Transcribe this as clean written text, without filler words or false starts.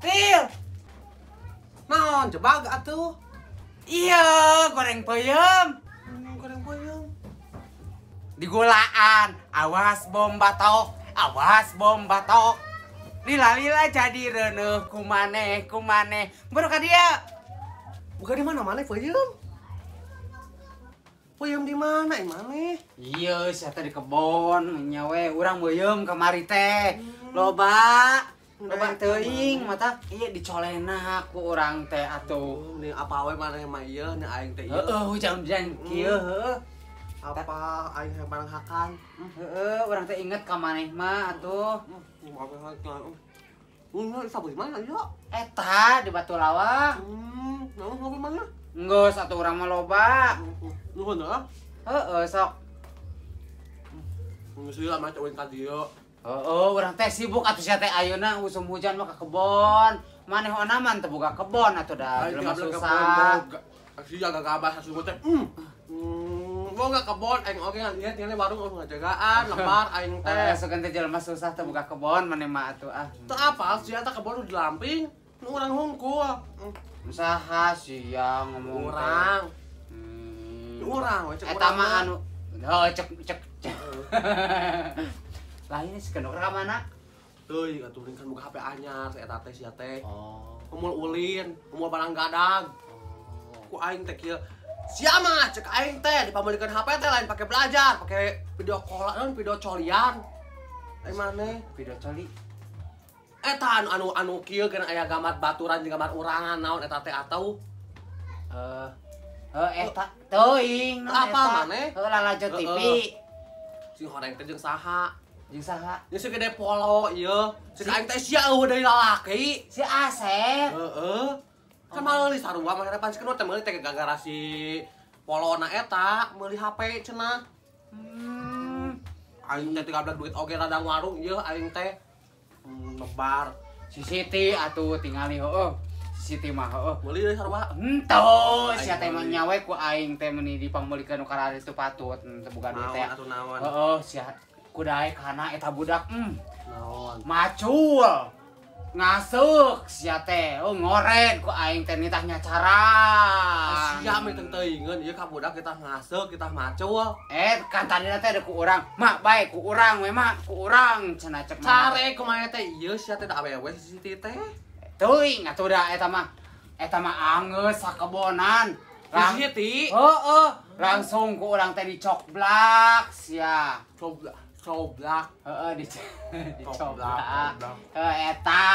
Til. Naon jebag atuh? Iya, goreng peuyeum. Goreng peuyeum. Digulaan, awas bom batok, awas bom batok. Lila-lila jadi reuneuh kumaneh kumaneh. Baru ka dia. Buka di mana maneh peuyeum? Peuyeum di mana maneh? Iya, sia teh di kebon nya we urang meuyeum kamari teh. Loba. Loba teuing mata ieu dicolena ku urang teh atuh. Nih apa we maneh mah ieu nya aing teh ieu. Heeh, hujan-hujan kieu heuh. Apa aing hayang barang hakan? Heeh, urang teh inget ka maneh mah atuh. Sabu di mana ieu? Eta di Batu Lawang. Naon ngopi mana? Geus atuh urang mah loba. Nuhun heuh. Heeh, sok. Geus lila mah ceuin ka dieu. Heeh, urang teh sibuk atuh sia teh ayeuna usum hujan mah ka kebon. Maneh onaman teu boga kebon atuh da jelema susah. Sia gagabah sasungguh teh. Boga kebon aing oge ngaliat tinggal warung ngajagaan lembar aing teh. Sugan teh jelema susah teu boga kebon maneh mah atuh ah. Teu apal sia teh kebon di lamping, nu urang hungkul. Saha sia ngomong urang. Urang we cek urang. Eta mah anu heuh cek cek. Lah ini si kendok ka mana? Teuing atuh kan boga HP anyar eta teh sia teh. Oh. Umul ulin, umul barang gadag. Ku aing teh kieu. Sia mah cek aing teh dipamulikeun HP teh lain pake belajar, pake video call, naon video colian. Ai maneh video coli. Eta anu anu kieu geuna aya gambar baturan jeung gambar urangan naon eta teh atuh. Eta teuing apa maneh? Heuh lalajo TV. Si horeng teh jeung saha? Jeung saha? Jeung si gede polo ieu. Cek aing teh sia eueuh deui lalaki. Si Asep. Heeh. Kan meuli sarua mah harapan si teh meuli teh gara-gara si polona eta meuli HP cenah. Aing teh 13 duit oge radang warung ieu aing teh. Lebar. Si Siti atuh tingali heueuh. Si Siti mah heueuh. Meuli deui sarua. Henteu sia teh mah nyawe ku aing teh meuni dipameulikeun nu kararitu patut teu boga duit teh. Naon atuh naon. Heeh sia kudae kana eta budak. Naon. Macul. Ngaseuk sia teh, oh ngoren ku aing teh nitah nyacarang. Sia mah teu teuingeun ieu ka budak kita ngaseuk, kita macul. Kan tadina teh ada ku urang, mak bae ku urang we mak, ku urang cenah cek mah. Care kumaha teh ieu sia teh da awewe si Siti teh. Teuing atuh da eta mah. Eta mah angeus sakebonan. Si Siti. Heeh, langsung ku urang teh dicokblak sia. Coblak. Coblak. Heeh, dicoblak. Heeh, eta